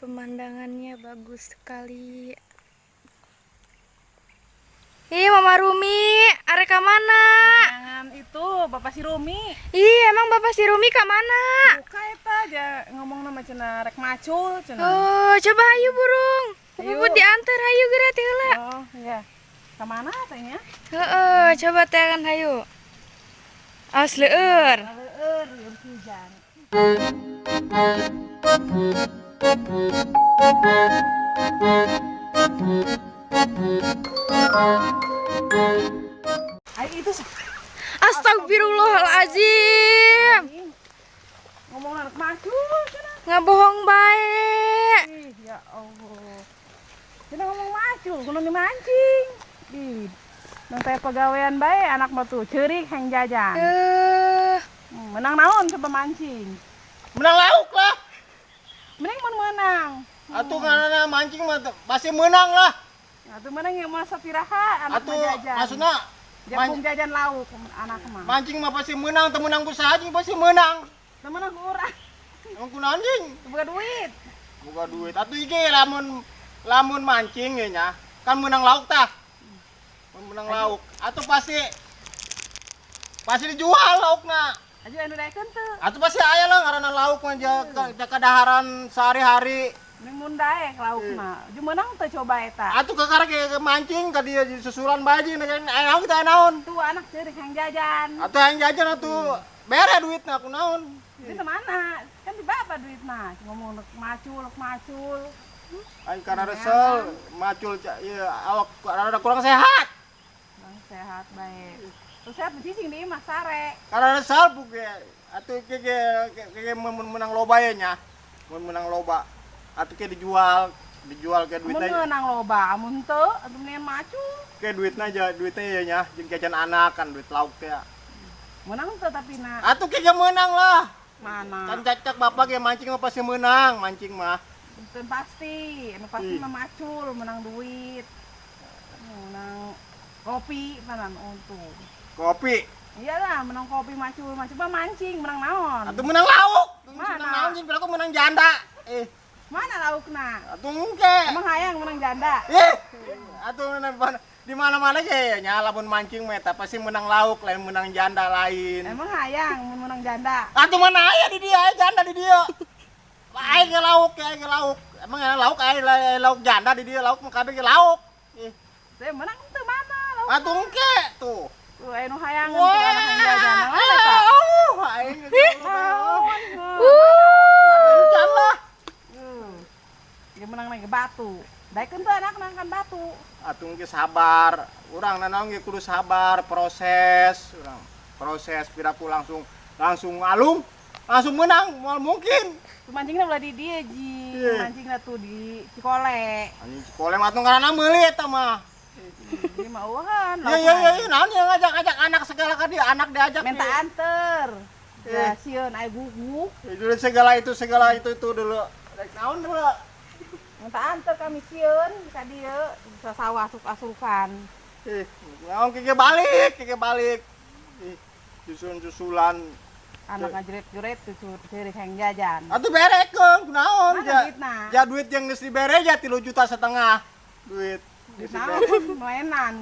Pemandangannya bagus sekali. Ih, Mama Rumi, arek ka mana? Jangan itu, Bapak si Rumi. Ih, emang Bapak si Rumi ka mana? Buka eta aja ngomong nama cenah rek macul cenah. Oh, coba ayo burung. Ayo. Puput diantar, hayu geura teh heula. Oh, iya. Ka mana tanya? Heeh, coba teh kan hayu. Awas leueur. Leueur, leueur hujan. Ayo itu. Astagfirullahalazim. Ngomong rek macul cenah. Ngabohong bae. Ih, ya Allah. Cenah ngomong macul, kudu dimancing. Ih. Nang teh pegawaian bae anak mah tuh ceurik hang jajan. Eh, Menang naon coba mancing? Menang lauk lah. Mending mun menang. Atuh ngaranna mancing mah pasti menang lah. Atuh menang yang masa piraha anak Atuh mah jajan. maksudna Jabung jajan lauk anak mah. Mancing mah pasti menang, teu menang ku saha jeung pasti menang. Teu menang ku urang. Emang kunaon jeung? Boga duit. Boga duit. Atuh iki lamun lamun mancing ye nya, kan menang lauk tah. Mun menang lauk, atuh pasti pasti dijual laukna. Aju anu daekeun teu? Atuh pasti aya lah ngaranna lauk mah ja kadaharan sehari-hari. Mending mun daek laukna. Aju menang teu coba eta? Atuh kakara ge mancing ka dieu susulan bae jeung aya naon kita aya naon. Tuh anak ceurik hang jajan. Atuh yang jajan atuh bere duitna ku naon. Duit mana? Kan di bapak duitna. Ngomong rek macul, rek macul. Aing karena resel macul ieu awak rada kurang sehat. Bang sehat bae. Terus sehat cicing di imah sare. Karena resel bu ge atuh ge ge ge menang loba ye nya. Mun menang loba atuh ke dijual, dijual ke Mun duitnya. Meunang loba, mun teu atuh mendingan macul. Ke duitna aja, duitnya ya nya jeung jajan anak kan duit lauk teh. Menang teu tapi na? Atuh ke ge menang lah. Mana? Kan cacak bapak ge mancing mah pasti menang, mancing mah. Itu pasti, anu pasti Ih. mah macul, menang duit. Menang kopi mana untung. Kopi. Iyalah, menang kopi macul, macul mah mancing, menang naon? Atuh menang lauk. Mana? Menang naon jeung aku menang janda. Eh, Mana laukna? Atuh engke. Emang hayang menang janda? Eh, atuh di mana-mana ge nya lamun mancing mah eta pasti menang lauk lain menang janda lain. Emang hayang mun menang janda? Atuh mana aya di dia, aya janda di dia. Aing ge lauk, aing ge lauk. Emang aya lauk, aya lauk janda di dia, lauk mah kabeh ge lauk. Ih, Teh menang teu mana lauk? Atuh engke tuh. Tuh aya nu hayangan tuh anak hayang jajan. Mana eta? Wah, aing ge Naon? Encan lah. Dia menang lagi batu. Daekeun tuh anak nangkan batu. Atuh ge sabar. Urang nanaon ge kudu sabar, proses, urang. Proses piraku langsung langsung alung, langsung menang, moal mungkin. Tuh mancingna ulah di dieu, Ji. Iya. Mancingna tuh di Cikole. Anjing Cikole mah atuh ngaranna meuli eta mah. Di mah eueuhan. Iya iya iya iya, naon ya ngajak-ngajak anak segala ka dia, anak diajak. Minta anter. Eh. Ya sieun aya guguk. Dulu segala itu dulu. Rek naon dulu. Minta anter kami sieun ka dieu bisa sawah asuk-asukan. Ih, naon kike balik, kike balik. Ih, susun-susulan. Anak ngajerit-jerit tuh ceurik hayang jajan. Atuh berekeun, kunaon Mana ja. duitna? Ja duit yang geus dibere ja 3,5 juta duit. Duit Geus dibere. naon mainan.